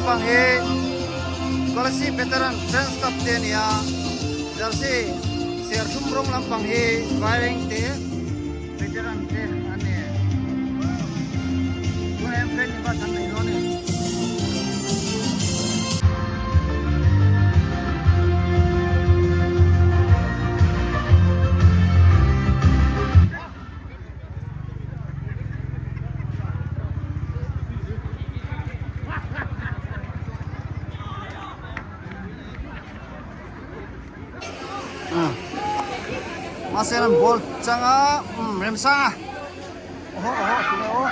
lampang hi Kolasib Veteran Friends Club te a ni a, jersey serthlum rawng lampang hi Vairengte Veteran te an ni. Tunah hian friendly match an nei dawn a ni. Mahse an ball chang a umm remsang a oho oho tih aw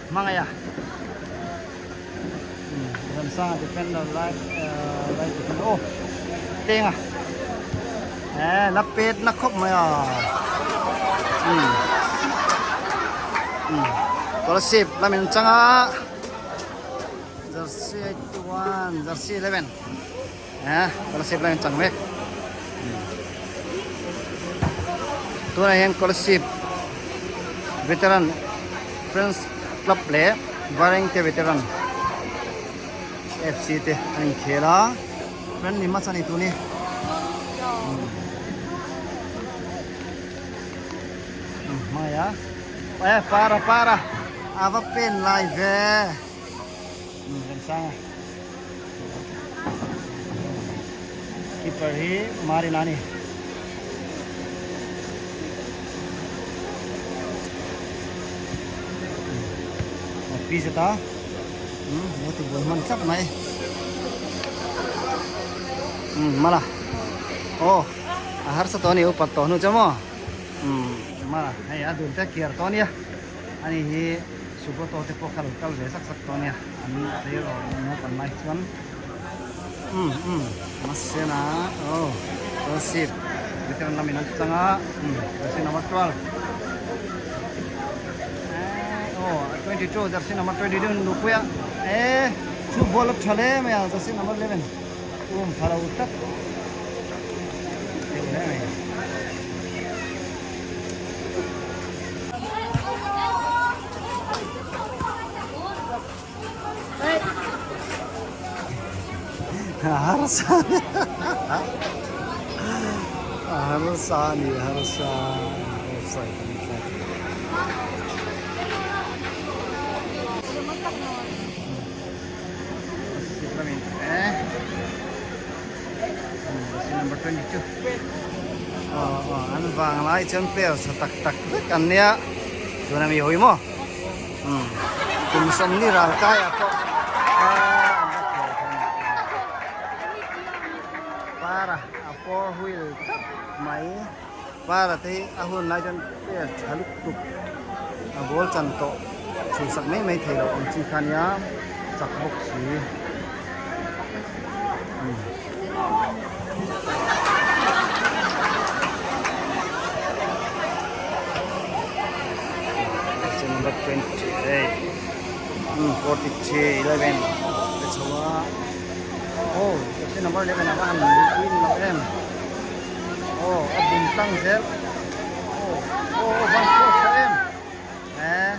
hmangaih a umm remsang a defender right right defender aw teng a eh la pet na khawp mai a umm umm scholarship lamin chang a. Jersey 81, jersey 11. Eh, scholarship lain chang mek. Tunah hian scholarship veteran Friends Club leh Vairengte veteran FC te an inkhel a. Friendly match a ni tun hi. Hmai a. Eh, para para. Ava pen lai ve. Remsanga. Keeper hi Marina a ni. Pi zeta. Lo ti buai hman tlat mai. Mala. Oh, a harsa tawh a ni upat tawh hnu chu maw. Mala, hei a dun te kiar tawh a nia. Ani hi Sugoto te pawh kha lo kal ve zak zak tawh ania an player aw naupang lai chuan umm umm Masena aw Joseph veteran lamin an chang a umm jersey number 12 eh aw 22 jersey number 22 an luhpui a eh chu ball a tha hle mai a jersey number 11 um pha lo tlat deuh hle mai. Harsa harsa ni harsa offside an tlat number 22 an vang lai chuan player tha tak tak vek an nia tuna mi hawi maw umm kum sawmni ral kaiah pawh an la khel thei para a four wheel tlat mai para te hi a hun lai chuan player tha lutuk a ball chan tawh chhuhsak mai mai thei loh ang chi kha nia chak bawk si. Number 28 43 11 te chho a oh jersey number 11 a va han win lo em oh a bum tlang zel oh oh van cross tha em eh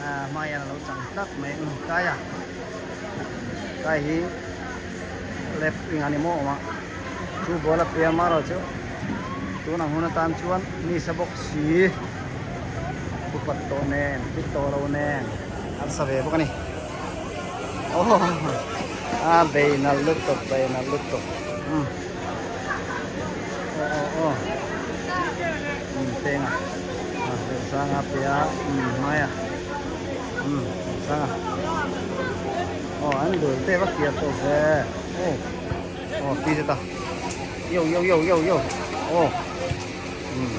ah hmai hian a lo chang tlat mai kai a kai hi left wing a ni maw awm a chu ball a piang marawh chu tunah hun atan chuan mi sa bawk si upat tawh nen fit tawh lo nen an sa ve bawk a ni aw a bei nalh lutuk bei nalh lutuk umm aw aw aw umm peng a Sanga pia umm hmai a umm sanga aw an dul te va kiar tawh ve aw aw ti zet a yo yo yo yo yo aw umm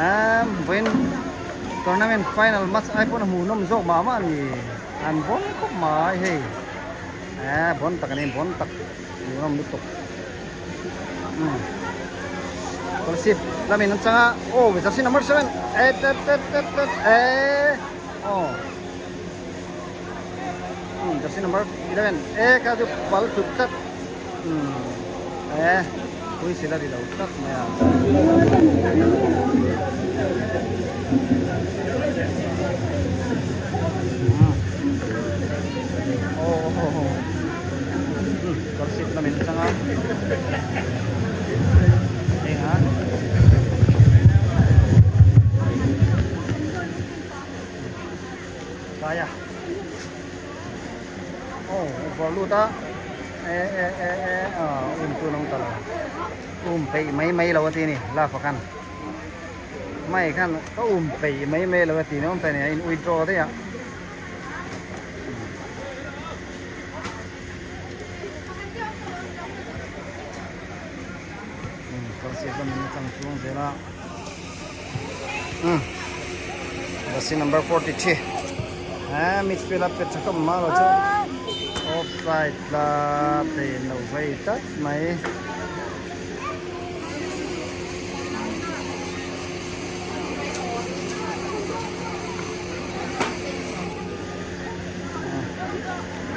ah vawiin tournament final match ai pawn a hmuhnawm zawk mah mah a ni. An bawn khawp mai hei eh bawn tak a ni bawn tak nuam lutuk umm scholarship lamin an chang a aw jersey number 7 eh tet tet tet tet eh aw umm jersey number 11 eh kha chu pal thut tlat. Umm e whistle a ri lo tlat mai a. Umm aw aw aw umm kawrsit lamin a chang a heng a. Tlai a aw a vawrh lut a e e e e aw um chu an awm ta lo um peih mai mai lo a ti a ni love a khan mai khan ka um peih mai mai lo a ti ni awm ta a ni a in withdraw daih a. Jersey number 43 eh midfield a pet tha khawp mai lo chu offside la thei lo vei tlat mai.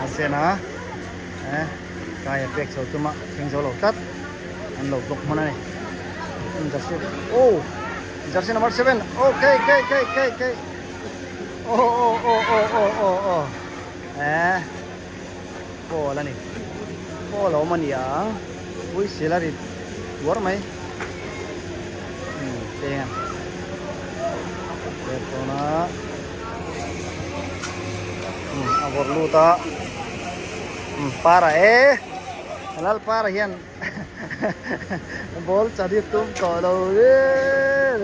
A sen a eh kai a pek chho tum a thleng zo lo tlat an lo block hman a ni jersey oh jersey number 7 okay okay okay okay okay oh oh oh oh oh oh oh eh ball a ni ball a awm a ni ang whistle a ri tuar mai um ten tawna um a vawrh lut a um para e lal para hian ball chan hi tum tawh lo rin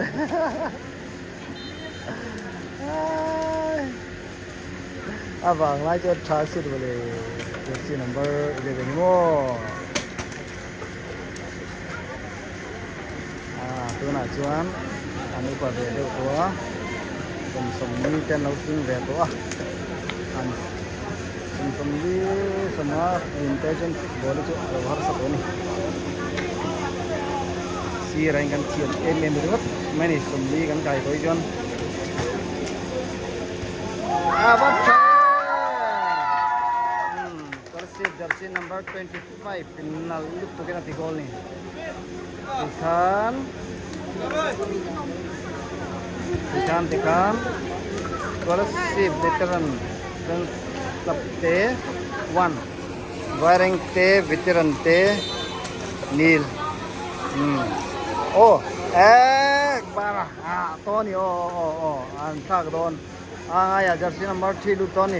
a vang lai chuan tha sin mawle jersey number 11 maw Ah tunah chuan an upa ve deuh tawh a kum sawmli te an lo tling ve tawh a an kum sawmli sawma tlin te chuan football hi chu a lo harsa tawh a ni sirah hian kan thiam em em ringawt mai a ni sawmli kan kai tawh hi chuan a va tha em jersey jersey number 25 nalh lutuk in a ti goal ni. Tikhan tikhan tikhan scholarship veteran friends club te one vaireng te veteran te nil um aw eh bara ah tawh a ni aw aw aw an thlak dawn a ngaiah jersey number 3 lut dawn a ni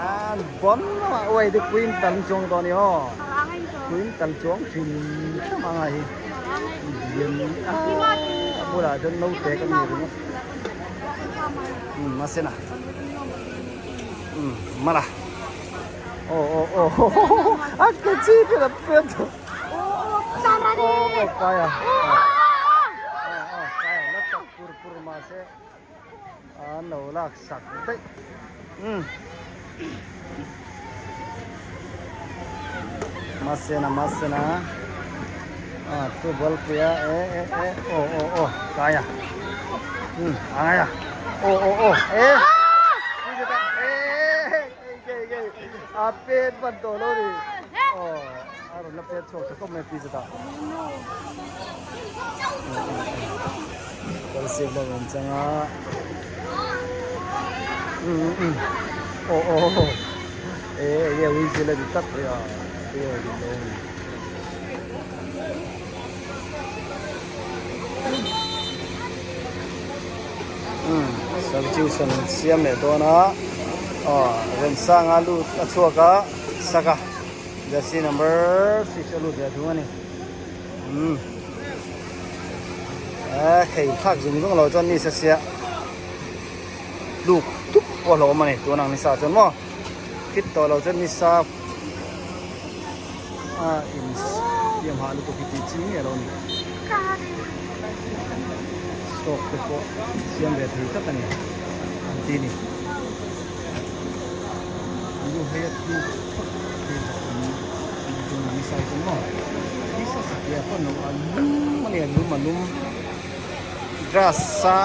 an bon lamah uai te queen tan chuang dawn a ni aw queen tan chuang hrim hrim ang a hi lian a a bulah chuan naute ka ni ringawt um a sen a um mala aw aw aw a ke chi te la pet aw aw kai a aw aw kai a la chak pur pur mahse an lo lak sak daih umm masena masena ah chu ball pui a e e e aw aw aw kai a umm a ngai a aw aw aw e a pet ban tawh lo ni aw a rawn la pet chhuak tha khawp mai pi chutah. Kawlsip la rawn chang a umm umm aw aw e enge whistle a ni tlat mai a e a dik lo a ni umm substitution an siam leh dawn a aw Remsanga lut a chhuak a sak a jersey number 6 a lut ve thung a ni. Umm eh khei thlak zung zung lo chuan ni sa sia tluk tup pawh a hlauhawm a ni tun ang ni sa chuan maw fit tawh lo chuan ni sa a in siam hah lutuk hi tih chi nge lo ni stock te pawh siam ve thei tlat a ni an ti ni lu hei a tluk phawt hi tun ang ni sa hi chuan maw. Nisa satliah pawh no a lum a ni a lum a lum grass a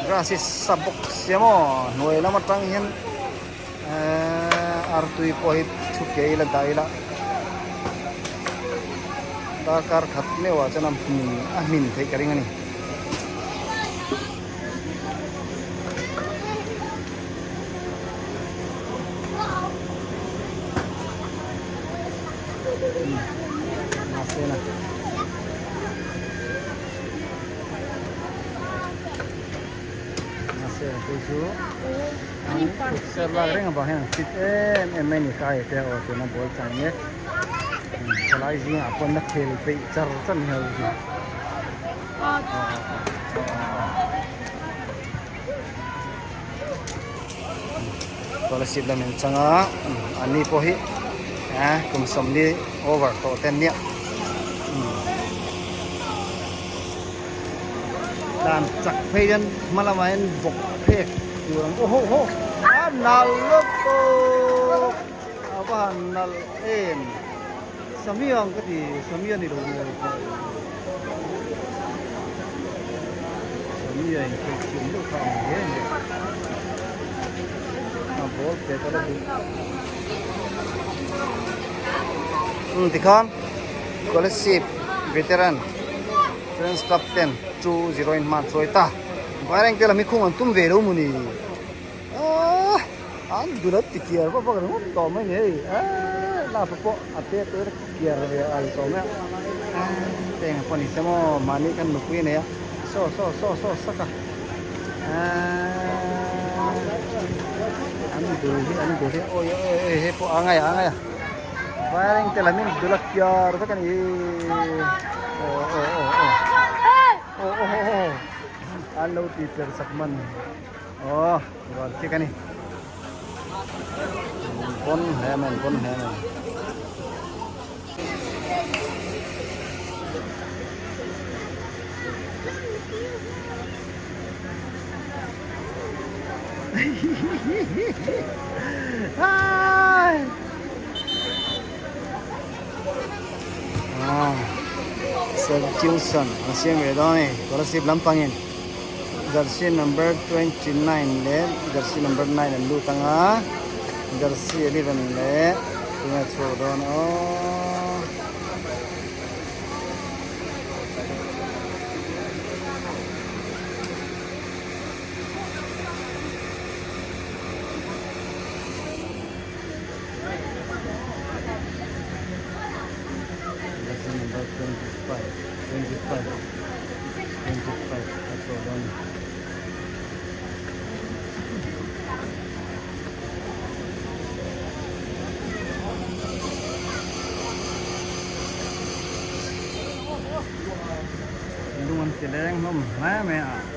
grass hi sa bawk sia maw hnuai lam atang hian ehh artui pawh hi thu ke ila dah ila. Darkar khat meuhah chuan a hmin a hmin theih ka ring a ni. Mahse phei chu an futsal lak reng avang hian an fit em em mai a ni kai te aw tuna ball chang mek thalai zingah pawh na khel peih char char ni ho hi. Scholarship lam in chang a an ni pawh hi kum sawmli over tawh te an nia. Dan chak phei hian hma lamah hian bawk phek tur ang aw ho a nal lutuk a va han nalh em Samia ang ka ti Samia ni lo maw Samia in khel thiam deuh kha ang hle a ni a ball pet a la duh umm tikhan Scholarship veteran Friends Club ten 2-0 in hman chuai ta Vaireng te lam hi khung an tum ve lo maw ni aaa an dul an ti kiar vak vak ringawt tawh mai ni hei aaa lapa pawh a te te kiar ve al tawh mai a aaa eng pawh ni se maw mahni khan nupui a nei a saw saw saw saw sak a aaa an dul hi an dul hi awi awi awi hei pawh a ngai a ngai a. Vaireng te lamin dul a kiar vek a ni aw aw aw aw aw aw aw aw an lo ti per sak man aw rual chick a ni bon hle mai bon hle mai. Substitution an siam ve dawn a ni Kolasib lampangin jersey number 29 leh jersey number 9 an lut ang a jersey 11 leh tunge a chhuak dawn aw. Jersey number 25, 25, 25 a chhuah dawn a ni. Lung an ti leng hlawm hle mai a.